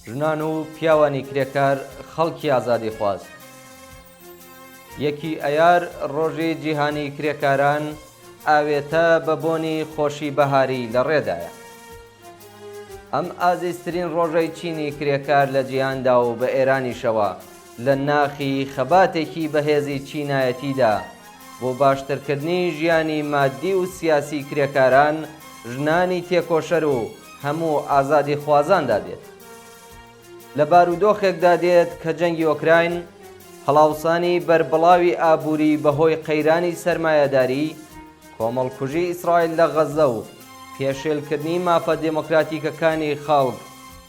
ژنان و پیاوانی کرێکار خەڵکی ئازادیخواز. یەکی ئەیار ڕۆژی جیهانی کرێکاران ئاوێتە بە بۆنی خۆشی بەهاری لە ڕێدایە. ئەم ئازیزترین ڕۆژەی چینی کرێکار لە جیهاندا و بە ئێرانیشەوە لە ناخی خەباتێکی بەهێزی چینایەتیدا بۆ باشترکردنی ژیانی مادی و سیاسی کرێکاران، ژنانی تێکۆشەر و هەموو ئازادیخوازاندا دێت. لە بارودۆخێکدا دێت کە جەنگی ئۆکراین، هەڵاوسانی بەربڵاوی ئابووری بەهۆی قەیرانی سەرمایەداری، کۆمەڵکوژی ئیسرائیل لە غەززە و پێشێلکردنی مافە دێمۆکراتیکەکانی خەڵک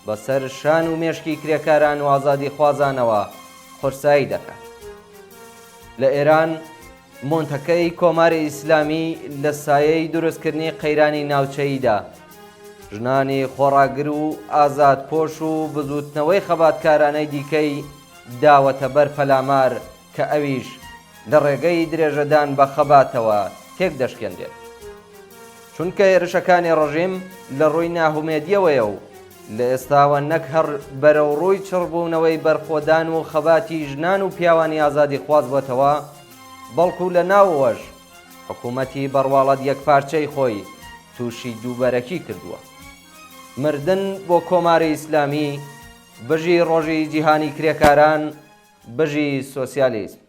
بەسەر شان و مێشکی کرێکاران و ئازادیخوازانەوە قورسایی دەکات. لە ئێران مۆنتەکەی کۆماری ئیسلامی لە سایەی دروستکردنی قەیرانی ناوچەییدا، ژنانی خۆڕاگر و ئازادپۆش و بزووتنەوەی خەباتکارانەی دیکەی داوەتە بەر پەلامار کە ئەویش لە ڕێگەی درێژەدان بە خەباتەوە تێکدەشکێنرێت. چونکە هێرشەکانی ڕژیم لە ڕووی ناهومێدییەوەیە و لە ئێستاوە نەک هەر بەرەوڕووی چڕبوونەوەی بەرخۆدان و خەباتی ژنان و پیاوانی ئازادیخواز بۆتەوە، بەڵکو لە ناوەوەش حکوومەتی بەڕواڵەت یەکپارچەی خۆی تووشی دووبەرەکی کردووە. مردن بۆ کۆماری ئیسلامی، بژی ڕۆژی جیهانی کرێکاران، بژی سۆسیالیزم.